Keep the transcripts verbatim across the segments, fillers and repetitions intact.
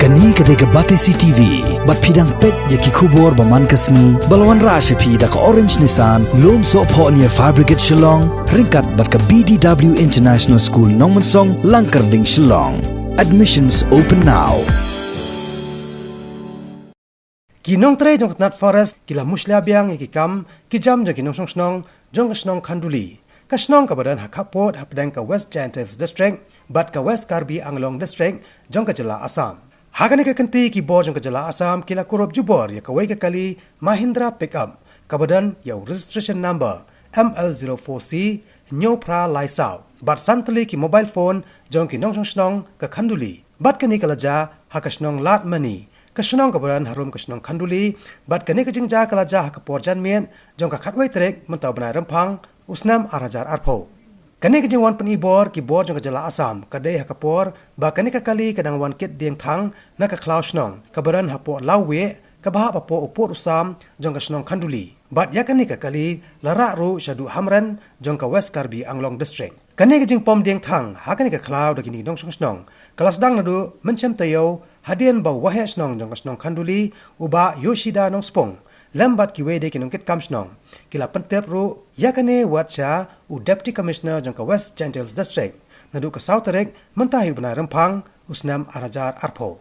Kane ka dei ka Batesi T V, bad phi dang peit ïa ki khubor ba man ka sngi, ba la wanrah sha phi da ka Orange Nissan, Lumsohphoh near Fire Brigade Shillong, ryngkat bad ka B D W International School Nongmensong, Langkyrding, Shillong. Admissions open now. Ki nongtrei jong ka tnat forest ki la mushlia biang ïa ki kam ki jam jong ki nongshong shnong jong ka shnong Khanduli, ka shnong kaba don ha khappud hapdeng ka West Jaintia Hills District bad ka West Karbi Anglong District jong ka jylla Assam. Ha kane ka kynti ki bor jong ka jylla Assam ki la kurup jubor ïa kawei ka kali Mahindra pickup kaba don ïa u registration number M L zero four C hynñiew phra lai saw bad san tylli ki mobile phone jong ki nongshong shnong ka Khanduli. Bad kane ka la jia ha ka shnong Ladmani, ka shnong kaba don harum ka shnong Khanduli, bad kane ka jingjia ka la jia ha ka por janmiet jong ka khatwei tarik mynta u bnai Rymphang u snem ar hajar arphew. Kane ka jingwan pyni bor ki bor jong ka jylla Assam ka dei ha ka por ba kane ka kali ka dang wan kit dieng thang na ka khlaw shnong kaba don hapoh Lawwieh kaba hap hapoh u pud u sam jong ka shnong Khanduli. Bad ïa kane ka kali la rah ruh sha Duhamren jong ka West Karbi Anglong District. Kane ka jingpom dieng thang ha kane ka khlaw da kine ki nongshong shnong ka la sdang naduh mynshem taïew hadien ba u waheh shnong jong ka shnong Khanduli, u Bah Yoshida Nongspung, lem bad kiwei de ki nongkitkam shnong ki la pyntip ruh ïa kane wat sha u Deputy Commissioner jong ka West Jaintia Hills District naduh ka saw tarik mynta hi u bnai Rymphang u snem ar hajar arphew.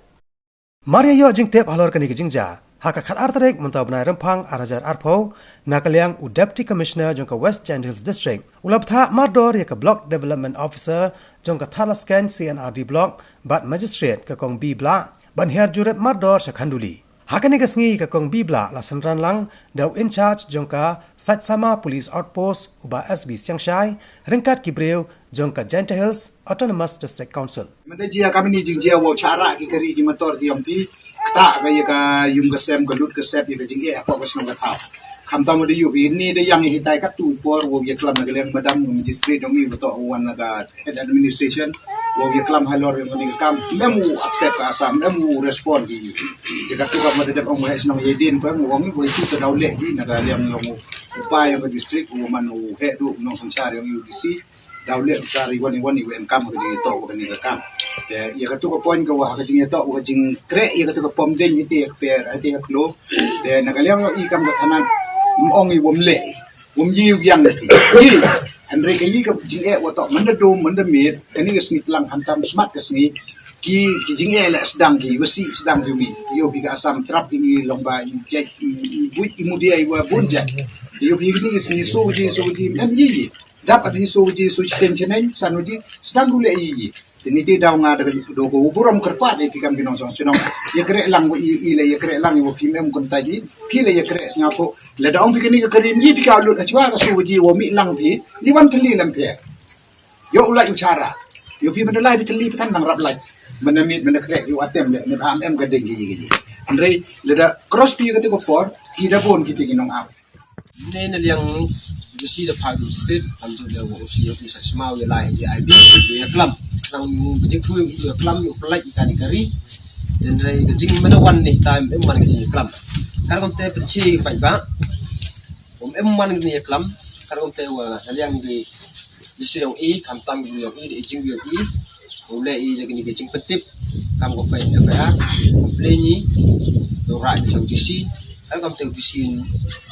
Mar ïa ïoh jingtip halor kane ka jingjia, ha ka khatar tarik mynta u bnai Rymphang ar hajar arphew, na ka liang u Deputy Commissioner jong ka West Jaintia Hills District u la bthah mardor ïa ka Block Development Officer jong ka Thadlaskein C and R D Block bad Magistrate ka Kong B Blah ban hiar jurip mardor sha Khanduli. Ha kane ka sngi ka Kong B Blah la synran lang da u in-charge jong ka Saitsama Police Outpost u Bah S B Siangshai ryngkat ki briew jong ka Jaintia Hills Autonomous District Council. Mynta jia ka mynta jingjia wow chara ki kari ki motor ki yong phi. Kata ka ïa ka yung ka sem ka lut ka sep ïa ka jingeh hapoh ka shnong ka thaw. Khamtam da ïoh phi ni da ïang ïa hitai katto por wow ïa klam na ka liang madam ka magistrate dong i batok wan na ka head administration wow ïa klam halor ïa ka ni ka kam. Mem u accept ka Assam, mem u respond ki. Ïa katto ka mada dep ong waheh shnong ïa din pang ong i wei tu ka daw leh ki na ka liang long u upai ïa ka district u man u heh du nong synshar ïa u D C. Daw leh u sar iwan iwan iwan kam ka jingïatoh ka ni ka kam. Te ïa katto ka point ka wah ka jingïatoh ka jingkreh ïa katto ka pom ding ïa te ka per ïa te ka klo. Te na ka liang i kam ka thanan ong i wam leh wam yi u yang i. Hynrei ka yi ka jingeh wa toh mynda dum mynda miet ka ni ka sngi tlang khamtam smat ka sngi ki ki jingeh leh sdang ki wasi sdang ki mi. Ïoh phi ka Assam trap ki i long ba i jek i i buit i mudia i wa bun jek. Ïoh phi ka ni ka sngi so ji so ji em yi yi. Dap at hi so ji so ji ten cheneng san ji sdang du leh yi yi. Te ni te daw nga da ka do ko burom kyrpad ïa phi kam ki nongshong shnong. Ïa kreh lang wa i i le ïa kreh lang wa phi mem kun ta ji. Phi le ïa kreh sngap ko. Le da ong phi ka ni ka karim ji phi ka lut achwa ka so ji wa mi lang phi. Ni wan thli lam phi. Ïoh u lai u chara. Ïoh phi mynda lai phi thli phi than nang rap lai. Mynda mit mynda kreh ïoh atem le ne ba am em ka ding ji ji. Hynrei le da cross phi ka te ko for phi da bon ki te ki nong am. Ne na liang bisi da pha du sit am ju le wo si yo ki sa smau ya lai ya ai bi ya klam. Nang bajing thui ya klam ya pelai ikan kari. Dan rai bajing mana wan ni time em man ka si ya klam. Kar kom te penchi pai ba. Om em man ni ya klam. Kar kom te wa na liang di bisi yong i kam tam yong i di jing yong i. U leh i da kini ka jingpyntip kam ko file F I R, complain i, u rah i sa u D C, kal kam te u D C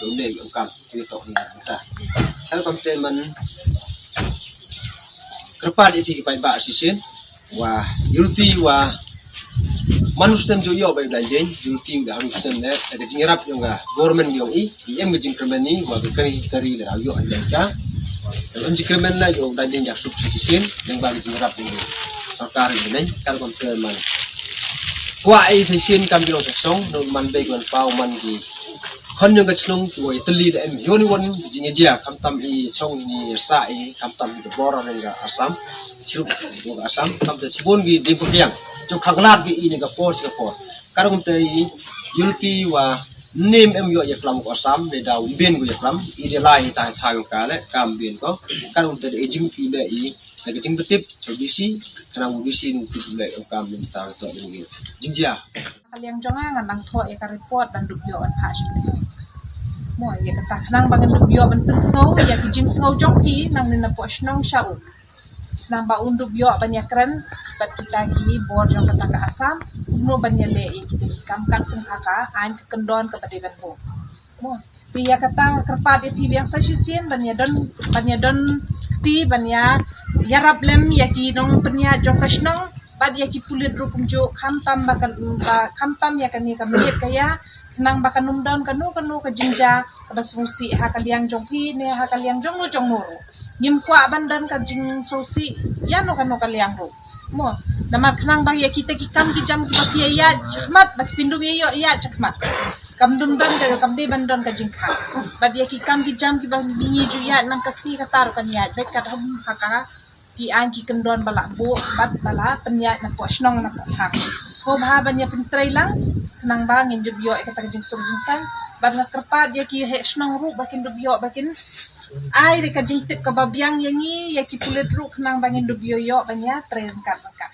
u leh i ong kam kini tok ni ta. Kal kam te man kyrpad i phi ki paidbah shisien wa ïulti wa man u snem ju ïoh ba i blai dien, ïulti u da u snem ne da ka jingïarap yong ka government yong i. I em ka jingkyrmen ni wa ka kari kari le dau ïoh an ka. Em jingkyrmen la ïoh dai ding jak suk shisien dang ba ka jingrap ni sorkar ni neng kar kon te man. Kwa ai shisien kam jong song no man be kon pau man ki. Khon yong ka chnong ki wa i teli da em yoni won jingja kam tam i song ni sa i kam tam i bor reng ka Assam. Chirup ka Assam kam te chibun ki dim pekeng. Chok khanglat ki i ni ka por si ka por. Kar kon te i ïulti wa Nim em ïoh ïa klam ko Assam ne da um bien ko ïa klam i de lai ta tha ïoh ka le kam bien ko kan um te de jing ki le i le ka jing betip so D C kana u D C nu ki le ïoh kam nim ta to ni jing jia. Ka liang jong nga nang thoh ïa ka report ban dup ïoh ban phah sha D C. Mo ïa kata khnang ba ngan dup ïoh ban pynsngew ïa ki jingsngew jong phi nang ne na poh shnong sha u. Nang ba un dup ïoh ban ïakren bad kita ki bor jong kata ka Assam. kumno ban ïaleh ïa kita ki kam katkum ha ka aiñ ka kyndon kaba dei ban buh. Mo, te ïa kata nga kyrpad ïa phi biang sa shisien ban ïadon, ban ïadon kti, ban ïa ïarap lem ïa ki nongpynïaid jong ka shnong bad ïa ki pulit ruh kumjuh, khamtam ba kan, ba khamtam ïa kane ka miet ka ïa, khnang ba kan ym don kano kano ka jingjia kaba sngewsih ha ka liang jong phi ne ha ka liang jong no jong no ruh. Ngim kwah ban don ka jingsngewsih ïa no kano ka liang ruh. Mo, namar khnang ba ïa kita ki kam ki jam kiba phi ïa ïaid shakhmat, ba phin dup ïa ïoh ïaid shakhmat. Kam dum don ka, kam dei ban don ka jingkhang. Bad ïa ki kam ki jam kiba ngi ju ïaid man ka sngi kata ruh kan ïaid beit kat hom ha ka ki aiñ ki kyndon ba la buh bad ba la pynïaid napoh shnong napoh thang. Sngewbha ban ïa pyntrei lang khnang ba ngin dup ïoh ïa kata ka jingsuk jingsaiñ. Bad nga kyrpad ïa ki heh shnong ruh ba kin dup ïoh, ba kin ai da ka jingtip kaba biang ïa ngi, ïa ki pulit ruh, khnang ba ngin dup ïoh ïoh ban ïa trei ryngkat ryngkat.